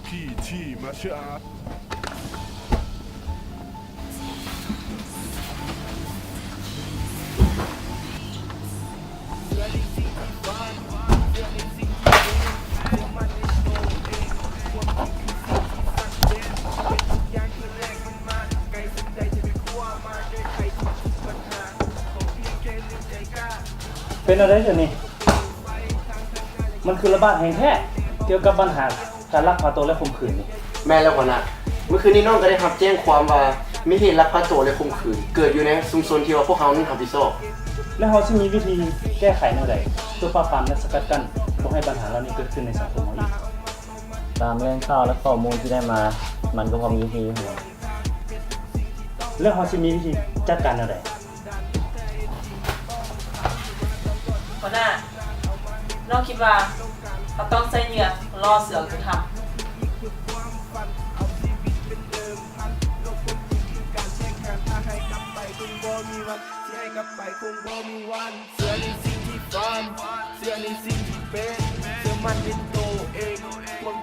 พีที Martial Arts ເປັນແນວໃດດຽວນີ້? ມັນຄືລະບາດແຮງແທ້ ກ່ຽວກັບບັນຫາການລັກພາໂຕ ແລະ ຂົ່ມຂືນນີ້. ແມ່ນແລ້ວຫົວໜ້າ, ມື້ຄືນນີ້ນ້ອງກໍໄດ້ຮັບແຈ້ງຄວາມວ່າມີເຫດລັກພາໂຕ ແລະ ຂົ່ມຂືນ ເກີດຢູ່ໃນຊຸມຊົນທີ່ວ່າພວກເຮົານັ້ນຮັບຜິດຊອບ. ແລ້ວເຮົາຊິມີວິທີແກ້ໄຂແນວໃດ ເພື່ອປາບປາມ ແລະ ສະກັດກັ້ນບໍ່ໃຫ້ບັນຫາເຫຼົ່ານີ້ເກີດຂຶ້ນໃນສັງຄົມເຮົາອີກ? ຕາມແຫຼ່ງຂ່າວ ແລະ ຂໍ້ມູນທີ່ໄດ້ມາ ມັນກໍພໍມີວິທີຢູ່ຫັ້ນແຫຼະ. ແລ້ວເຮົາຊິມີວິທີຈັດການແນວໃດ? ຫົວໜ້າ, ນ້ອງຄິດວ່າເຮົາຕ້ອງໃຊ້ເຫຍື່ອລ່ອເສືອຄືທຳ. ເສືອໃນສິ່ງທີ່ຝັນ, ເສືອໃນສິ່ງທີ່ເປັນ, ເຊື່ອໝັ້ນໃນໂຕເອງ, ຄວາມ